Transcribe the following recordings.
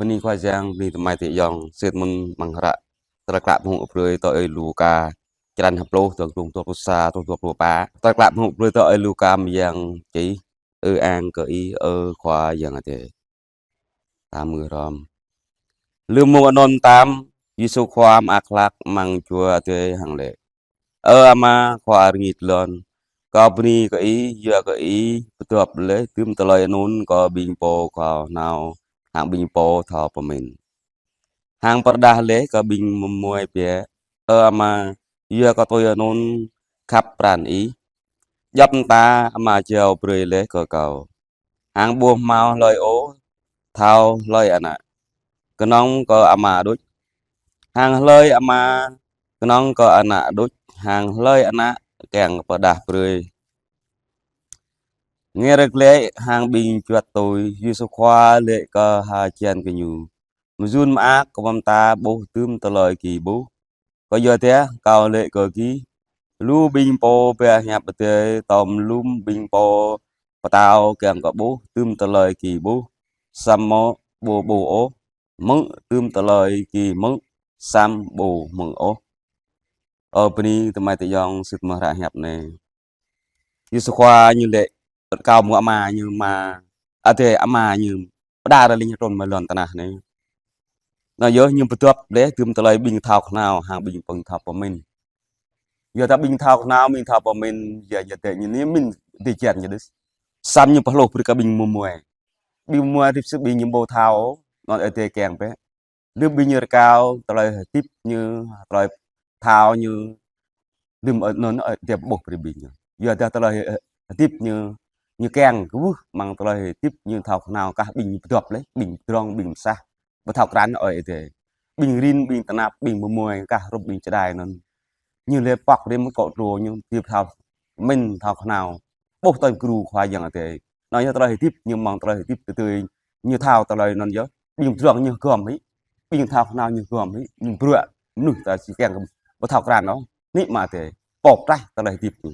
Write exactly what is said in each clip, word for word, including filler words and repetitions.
Bơni Khua Yang, bơni tơmai tơyŏng, sĭt mơ̆n amăng hră Tơlơi Klă Mơak Brơi tui Ơi Luka, črăn hơpluh, tơdrong dua pluh sa truh dua pluh pă. Tơlơi Klă Mơak Brơi tui Ơi Luka mơyang čih. Ơ ang kơ Ih, ơ Khua Yang Adai. Ta hmư̆ hrŏm. Lơ̆m mông anŭn tam, Yêsu Khua mơak hlak amăng Jua Adai hăng laĭ: Ơ Ama Khua rơngit lŏn, kâo bơni kơ Ih, yua kơ Ih pơdŏp laih dŭm tơlơi anŭn kơ ƀing pô kâo nao, hăng ƀing pô thâo pơmĭn, hăng pơrơđah laih kơ ƀing mơmuai biă. Ơ Ama, yua kơ tui anŭn khăp pran Ih, djŏp mơta Ama jao brơi laih kơ kâo. Hăng ƀu hmâo hlơi ôh thâo hlơi Ană, kơnơ̆ng kơ Ama đôč. Hăng hlơi Ama kơnơ̆ng kơ Ană đôč, hăng hlơi Ană kiăng pơrơđah brơi. Ngă rơklĕ hăng ƀing juăt tui, Yêsu Khua laĭ kơ hơjăn gơñu: Mơyŭn mơak kơ mơta ƀuh dŭm tơlơi gih ƀuh. Kơyua dah kâo laĭ kơ gih, lu ƀing pô pơhiăp Adai tơm lŭm ƀing pô pơtao kiăng kơ ƀuh dŭm tơlơi gih ƀuh, samơ̆ ƀu ƀuh ôh, hmư̆ dŭm tơlơi gih hmư̆, samơ̆ ƀu hmư̆ ôh. Ơ bơni tơmai tơyŏng, sĭt mơ̆n hră hiăp anai. Yêsu Khua ñu laĭ, kâo mơ̆ng Ama ñu, Ama, Adai Ama ñu pơđar laih ñu trŭn mơ̆ng lŏn tơnah anai. Anŭn yơh ñu pơdŏp laih dŭm tơlơi ƀing thâo kơhnâo hăng ƀing pô thâo pơmĭn. Yua dah ƀing thâo kơhnâo, ƀing thâo pơmĭn, yua, yua dah ñu anai mĭn dêh jăn ñu đôč. Samơ̆ ñu pơhluh brơi kơ ƀing mơmuai. Ƀing mơmuai rĭp sĭt ƀing ñu ƀu thâo, anŭn Adai kiăng bĕ. Lơ̆m ƀing ñu rơkâo tơlơi hơdip ñu, tơlơi thâo ñu, lơ̆m anŭn, ơ, Adai ƀuh brơi ƀing ñu. Yua dah tơlơi, ơ, hơdip ñu, ñu kiăng kơ ƀuh amăng tơlơi hơdip ñu thâo kơhnâo kah ƀing pơdŏp laih, ƀing pơdrŏng, ƀing pơsah, ƀu thâo krăn ôh Adai. Ƀing rin, ƀing tơnap, ƀing mơmuai kah hrup ƀing čơđai anŭn. Ñu laĭ pŏk rĭm kŏ trô ñu, ƀu thâo mĭn, thâo kơhnâo. Ƀuh tơlơi gru Khua Yang Adai. Anŭn yơh tơlơi hơdip ñu amăng tơlơi hơdip tơdơi, ñu thâo tơlơi anŭn yơh. Ƀing pơdrŏng ñu gŏm hĭ, ƀing thâo kơhnâo ñu gŏm hĭ, ƀing bruă mơnuih ta či kiăng ƀu thâo krăn ôh. Anai mơ̆ Adai pŏk trah tơlơi hơdip ñu.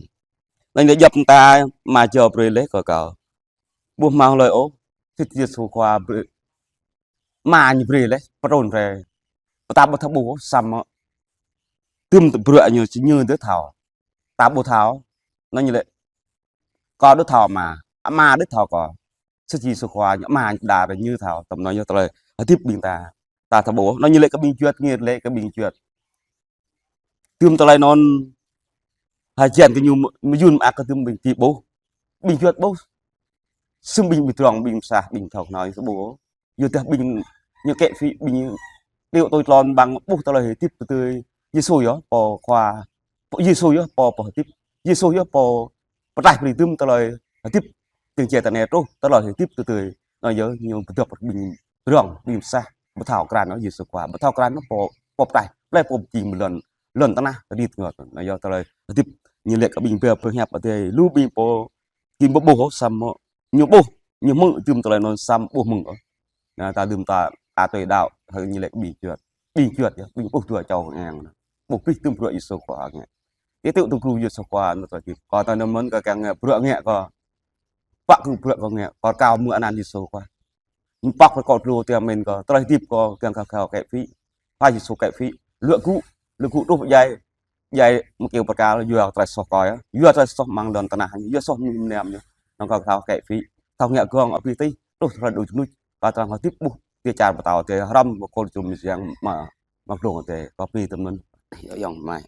Laĭ laih djŏp mơta Ama jao brơi laih kơ kâo. Ƀu hmâo hlơi ôh, sĭt Yêsu Khua brơi, Ama ñu brơi laih, pơtrŭn rai. Pơtă ƀu thâo ƀuh ôh, samơ̆ dŭm bruă ñu či ñu đôč thâo. Ta ƀu thâo, anŭn ñu laĭ, kâo đôč thâo Ama, Ama đôč thâo kâo. Sĭt Yêsu Khua ñu Ama ñu pơđar ñu thâo, tơm anŭn yơh tơlơi hơdip ƀing ta. Ta thâo ƀuh, anŭn ñu laĭ kơ ƀing juăt, ñu laĭ kơ ƀing juăt. Dŭm tơlơi anŭn, hơjăn gơñu mơyŭn mơak kơ dŭm ƀing gih ƀuh. Ƀing juăt ƀuh. Sum ƀing pơdrŏng, ƀing pơsah, ƀing thâo kơhnâo yơh ƀuh. Yua dah ƀing ñu kĕ phĭ, ƀing ñu điêu tui tlôn ƀăng ƀuh tơlơi hơdip tơdơi. Yêsu yơh pô Khua, Yêsu yơh pô pơhơdip, Yêsu yơh pô pơklaih brơi dŭm tơlơi hơdip, tơ̆ng jai tơnai truh tơlơi hơdip tơdơi. Anŭn yơh ñu pơdŏp ƀing pơdrŏng, ƀing pơsah, ƀu thâo krăn ôh Yêsu Khua, ƀu thâo krăn ôh pô, pô pơklaih, plei pô pơjing mơ̆ng lŏn, lŏn tơnah rĭt rơngot. Anŭn yơh tơlơi hơdip ñu laĭ kơ ƀing pơhiăp Adai, lu ƀing pô gih ƀu ƀuh ôh samơ̆ ñu ƀuh, ñu hmư̆ dŭm tơlơi anŭn samơ̆ ƀu hmư̆ ôh. Anŭn ta lơ̆m ta, ta tui đaŏ, hăng ñu laĭ ƀing juăt. Ƀing juăt yơh, ƀing pluh dua čô hăng. Ƀuh pih dŭm bruă Yêsu Khua ngă. Tui tơlơi gru Yêsu Khua anŭn tơlơi hơdip. Kâo ta anŭn mơ̆n kâo kiăng ngă bruă ngă kâo. Pă kơ bruă kâo ngă, kâo rơkâo mơ̆ng anăn Yêsu Khua. Ñu pŏk brơi kâo tơlơi tơmĭn kâo, tơlơi hơdip kâo kiăng kơ kâo kĕ phĭ. Pha Yêsu kĕ phĭ. Luă gŭ, luă gŭ truh pơdjai. Djai mơ̆ng kơyâo pơkal, yua tơlơi soh kâo yơh. Yua tơlơi soh amăng lŏn tơnah anai, yua soh mơnuih mơnam yơh. Anŭn kâo thâo kĕ phĭ, thâo ngă gơ̆ng abih tih, truh tơlơi đôč mơnuih, kâo thâo hơdip ƀuh, dêh čar pơtao Adai, hrŏm ƀơi kôl čum mơyang mă, mă glông Adai, kâo pơmĭn tơm anŭn. Yơh, yŏng mai.